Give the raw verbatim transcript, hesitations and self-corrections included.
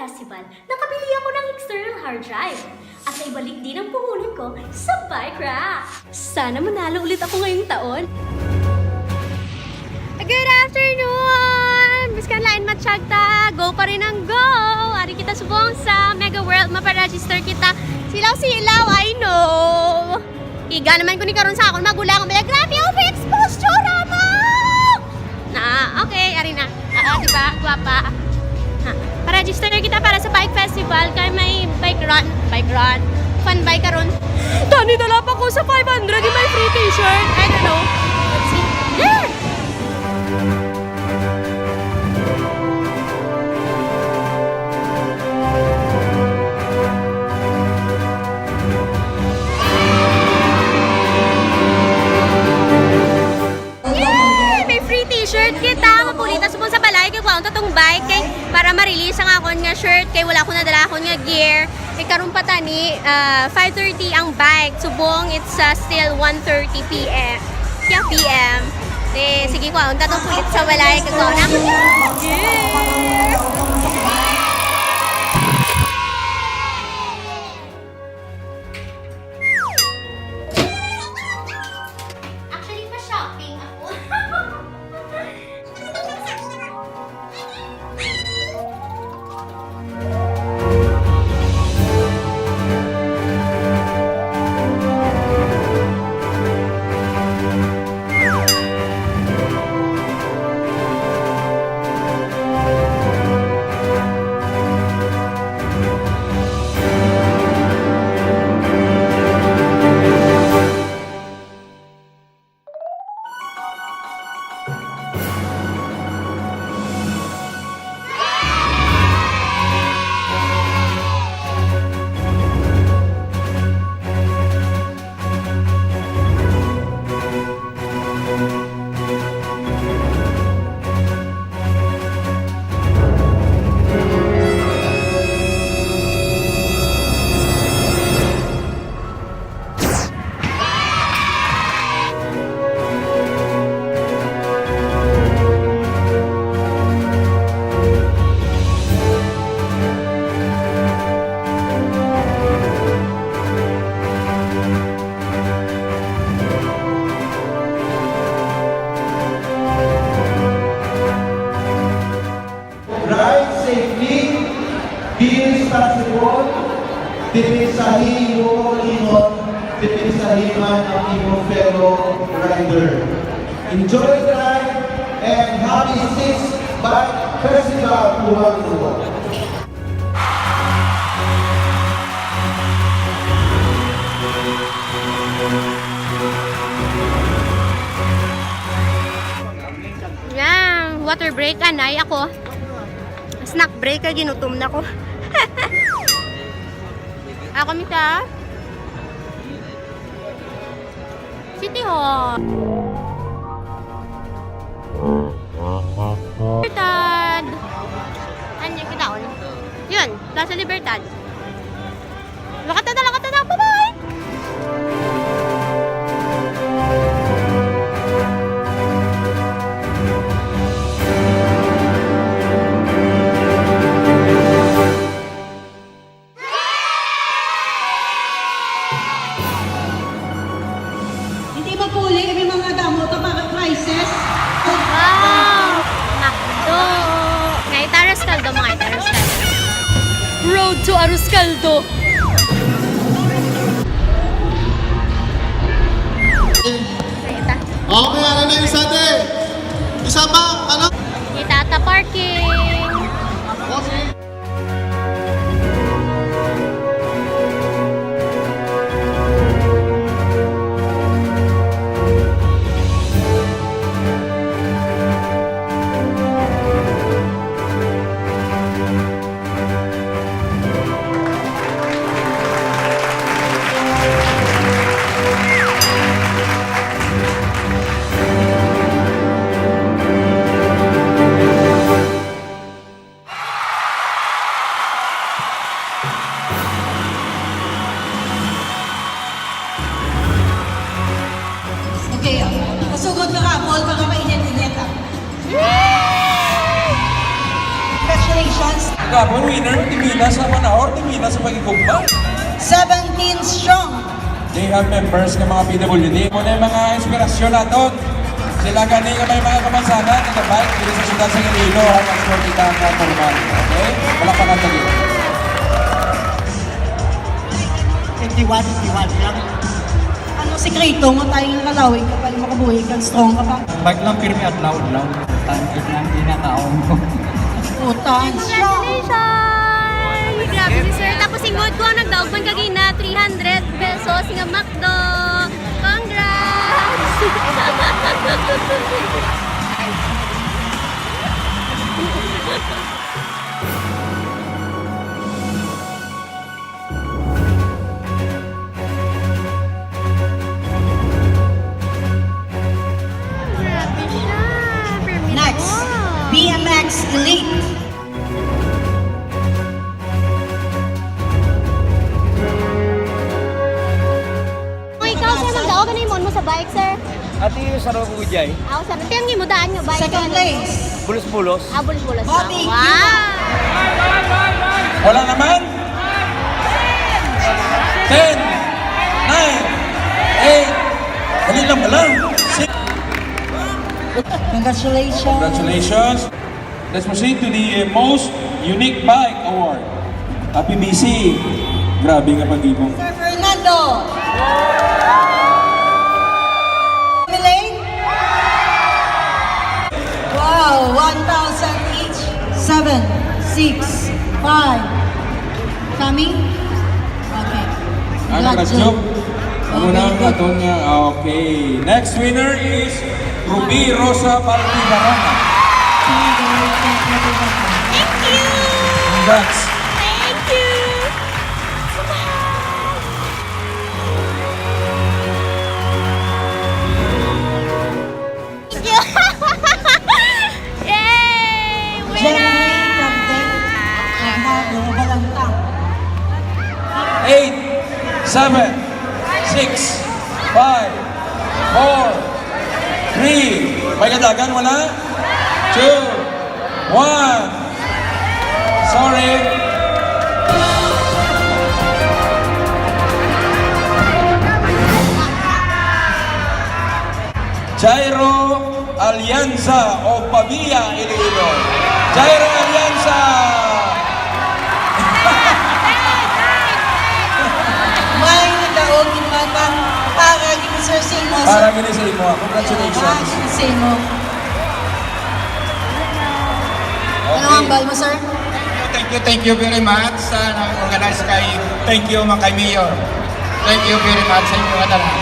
Festival, nakabili ako ng external hard drive. At naibalik din ang puhunan ko sa bike rack. Sana manalo ulit ako ngayong taon. Good afternoon! Biskan lain matsyag ta, go pa rin ang go! Ari kita subong sa Mega World, maparegister kita. Silaw-silaw, I know! Higa naman ko ni karon sa akon magulang. Bala, grabe, overexposure mo! Na, okay, ari na. Ah, di ba? Guwapa. Ha. Pa-register kita para sa bike festival kay may bike run. Bike run. Fun bike karon. Tani, dala pa ko sa five hundred yung may free t-shirt. I don't know. Let's see. There! Yay! May free t-shirt kita. Mapuli ta subong sa balay kay kuhaon ta tong bike kay para ma-release ang akon nga shirt kay wala ko nadala akon nga gear. Kay karon pa tani, ah, five thirty ang bike. Subong it's, ah, still one thirty p m. Kaya p m. Eh, sige, kuhaon ta tong pulit sa balay kay kuhaon ako. Yes! Actually, pa-shopping ako. Ride safely, be responsible, depensahi imo kaugalingon, depensahi man ang imo fellow rider. Enjoy the ride and happy sixth Bike Festival to one and all. Yan, water break, anay ako. Snack break, kay ginutom na ko. Ako, mita. City Hall. Libertad. Ano yung kitaon? Yun, Plaza Libertad. Lakad na, lakad na, bye-bye! Hindi magpuli kami mga damo, tabaka crisis. Wow! McDo! Nga itaras kaldo, mga itaras kaldo. Road to Arroz Caldo. Ita. Okay, ano na isa, te? Isa pa, ano? Kita ta parking. Okay. Gabon winner, di mina sa panahon, di mina sa pagigugma. Seventeen strong. They have members nga mga P W D. Muna yung mga inspirasyon naton. Sila gani nga may mga kamansanan, nagabike dito sa siyudad sa Iloilo, ang explore kita ang formal. Okay? Palakpakan tayo. Fifty-one, fifty-one lang. Ano sikreto mo tayo nga kalawig ka pa, makabuhi kang strong ka pa? Bike lang, pirmi adlaw-adlaw. Tangkit lang, di nakaon ko. Puta, Congratulations! Grabe si sir. Tapos ingod ko ang nagdaog man kagina, three hundred pesos nga McDo. Congrats! Grabe siya. Permit Next, mo. B M X Elite. Kung ikaw, sir, magdaog, ano imon mo sa bike, sir? Ati, sa Robo Jay. Aw, sa, ati ang imo daan nga bike. Second place. Bulos-bulos. Ah, bulos-bulos. Bobby, wow. Wala naman. Ten, nine, eight. Dali lang pala. Six. Congratulations. Congratulations. Let's proceed to the, uh, most unique bike award. Happy B C. Grabe nga pag-ibong. Sir Fernando. Elaine? Wow, one thousand each. Seven, six, five. Coming? Okay. Ah, nag-joke. Amo na ang aton nga. Ah, okay. Next winner is Ruby Rosa Baltibarana. Thank you! Congrats. Thank you! Thank you! Yay! Winner! Jeffrey Candel. Ano, balanta. Eight, seven, six, five, four, three. May kadagan, wala? Two, one. Sorry. Jairo Alianza of Pavia, Iloilo. Jairo Alianza! May nagdaog gid ba para gid, sir, sa imo, sir? Para gid sa imo. Congratulations. Para gid sa imo. Ano Okay. ang hambal mo, sir? Thank you, thank you very much sa nag-organize kay, thank you, mga kay Mayor. Thank you very much sa inyo nga tanan.